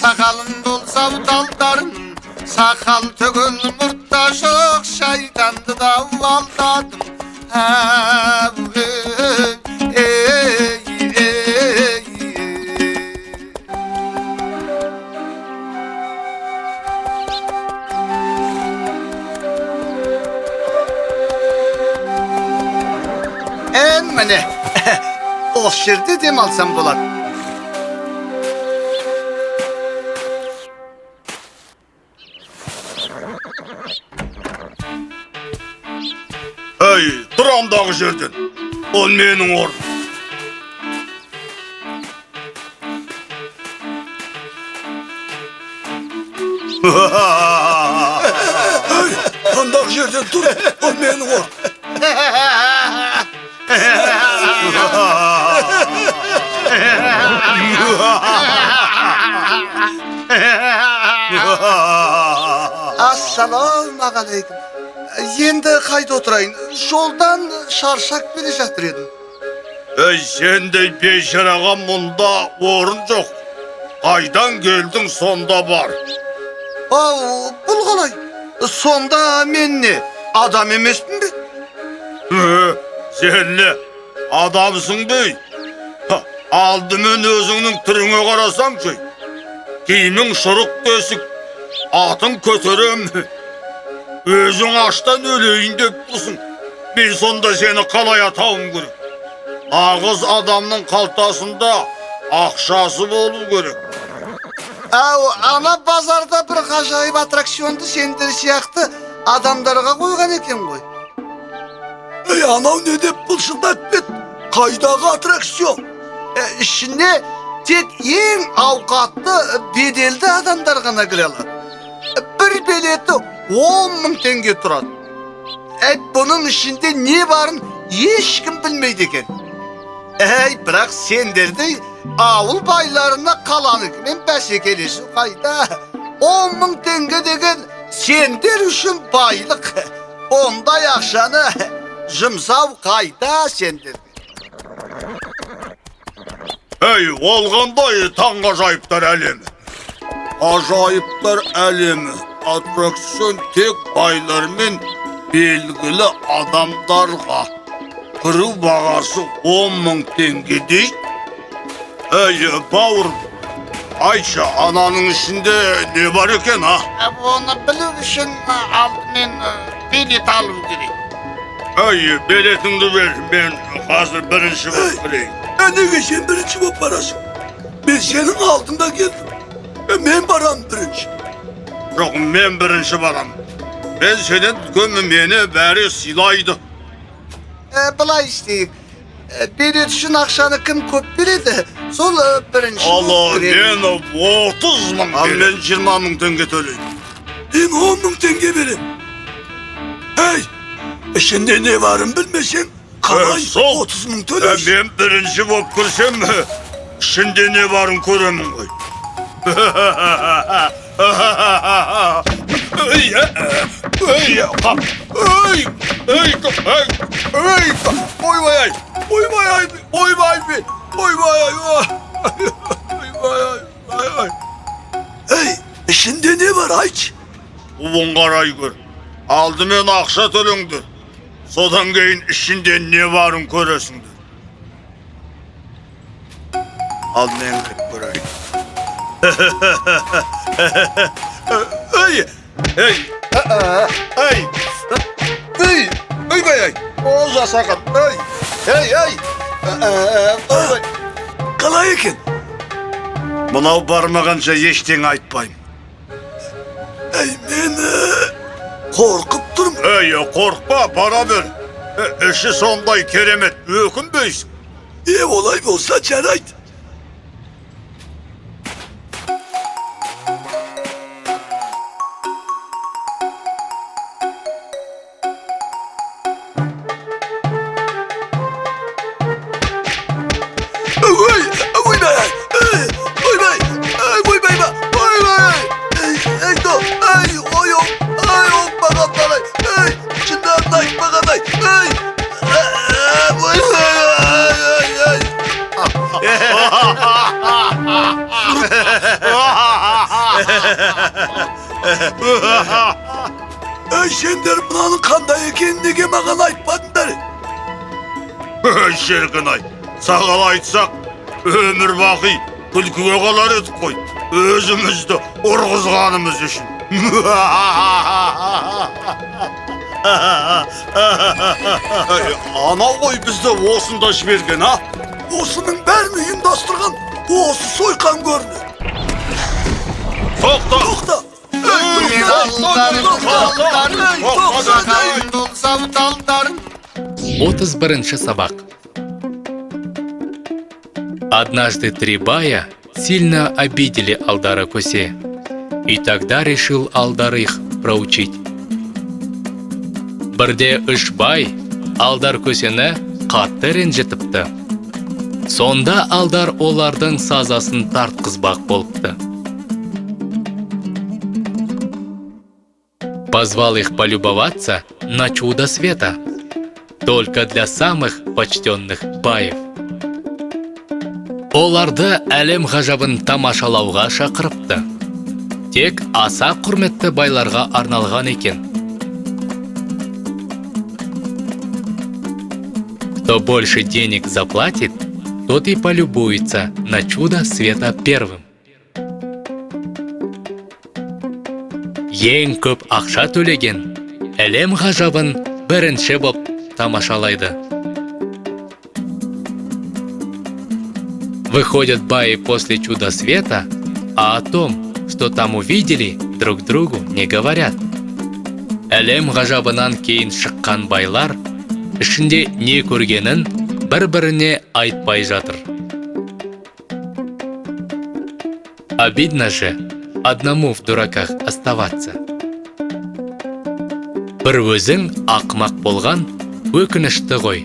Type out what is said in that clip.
Сақалым болса талдарым, сақал түгіл мұрт та жоқ, шайтанды да алдадым. Ей, ей, ей. Міне, осы жерде демалсам болады. Ей, тұр андағы жерден. Ол менің орным. Ей, андағы жерден тұр, ол менің орным. Ассалаумағалейкум. Енді қайда отырайын? Жолдан шаршап келе жатыр едім. Ей, сендей бейшараға мұнда орын жоқ. Қайдан келдің, сонда бар. Ау, бұл қалай? Сонда мен не, адам емеспін бе? Сен не, адамсың бе? Ха, алдымен өзіңнің түріңе қарасаңшы. Киімің шұрық тесік, атың көтерем. Өзің аштан өлейін деп тұрсың. Мен сонда сені қалай атауым керек? Нағыз адамның қалтасында ақшасы болу керек. Ау, ана базарда бір ғажайып аттракционды сендер сияқты адамдарға қойған екен ғой. Ей, анау не деп былшылдап кет? Қайдағы аттракцион? Ішіне тек ең ауқатты, беделді адамдар ғана кіре алады. Бір билеті 10 мың теңге тұрады. Әй, бұның ішінде не барын ешкім білмейді екен. Әй, бірақ сендердей ауыл байларына қаланыкімен бәсекелесу қайда? 10 мың теңге деген сендер үшін байлық. Ондай ақшаны жұмсау қайда сендерге? Ей, ол қандай таңғажайыптар әлемі? Ғажайыптар әлемі. Аттракцион тек байлар мен белгілі адамдарға. Кіру бағасы 10 мың теңге дейді. Ей, бауырым, айтшы, ананың ішінде не бар екен, а? Оны білу үшін алдымен билет алу керек. Ей, билетіңді бер, мен қазір бірінші болып кірейін. E, неге сен бірінші болып барасың? Мен сенің алдында келдім. E, мен барамын бірінші. Жоқ, мен бірінші барам. Мен сенен үлкенмін, мені бәрі сыйлайды. Былай істейік. Билет үшін ақшаны кім көп береді, сол бірінші Ал болып кіреді. мен 30 мың. Ал мен 20 мың теңге төлеймін. Мен 10 мың теңге берем. Ей, ішінде не барын білмесең, қалай Сол. 30 мың төлейсің? Мен бірінші болып кірсем, ішінде не барын көремін ғой. Ей, ей, қап, ей, ей, ей, ей, ойбай ай, Ойбай ай, ойбай ай, ойбай ай, ойбай ай, ай, ай. Ей, ішінде не бар, айтшы? Буын қарай көр. Алдымен ақша төлеңдер. Содан кейін ішінде не барын көресіңдер. Ал мен кіріп көрейін. Ей, ей, ей, ей, ойбай ай, о жасаған, ей, Ей, ей! Ойбай. Қалай екен? Мынау бармағанша ештеңе айтпаймын. Ей, мен қорқып тұрмын. Ей, қорықпа, бара бер. Іші сондай керемет, өкінбейсің. E, олай болса жарайды. Ой, ойбай, ей, ойбай, ей, ойбай, ойбай, ей, ей, до, ей, ой, ой, оңбағандар, ей, шындарын айтпағандай, ей, ой, ой, ой, ой. Ей, сендер мынаның қандай екенін неге маған айтпадыңдар? Шіркін ай, саған айтсақ, өмір бақи күлкіге қалар едік қой, өзімізді ұрғызғанымыз үшін. Ей, анау ғой бізді осында жіберген, а? Осының бәрін ұйымдастырған осы сойқан көрінеді. Тоқта! Тоқта! Ей, тоқта! Тоқта! Ей, тоқта! Ей! Болсам талдарың. 31 сабақ. Однажды три бая сильно обидели Алдара Косе. И тогда решил Алдар их проучить. Бірде үш бай Алдар Көсені қатты ренжітіпті. Сонда Алдар олардың сазасын тартқызбақ болыпты. Позвал их полюбоваться на чудо света. Только для самых почтенных баев. Оларды әлем ғажабын тамашалауға шақырыпты. Тек аса құрметті байларға арналған екен. Кто больше денег заплатит, тот и полюбуется на чудо света первым. Ең көп ақша төлеген әлем ғажабын бірінші боп тамашалайды. Выходят баи после чуда света, а о том, что там увидели, друг другу не говорят. Әлем ғажабынан кейін шыққан байлар ішінде не көргенін бір-біріне айтпай жатыр. Обидно же одному в дураках оставаться. Бір өзің ақымақ болған өкінішті ғой.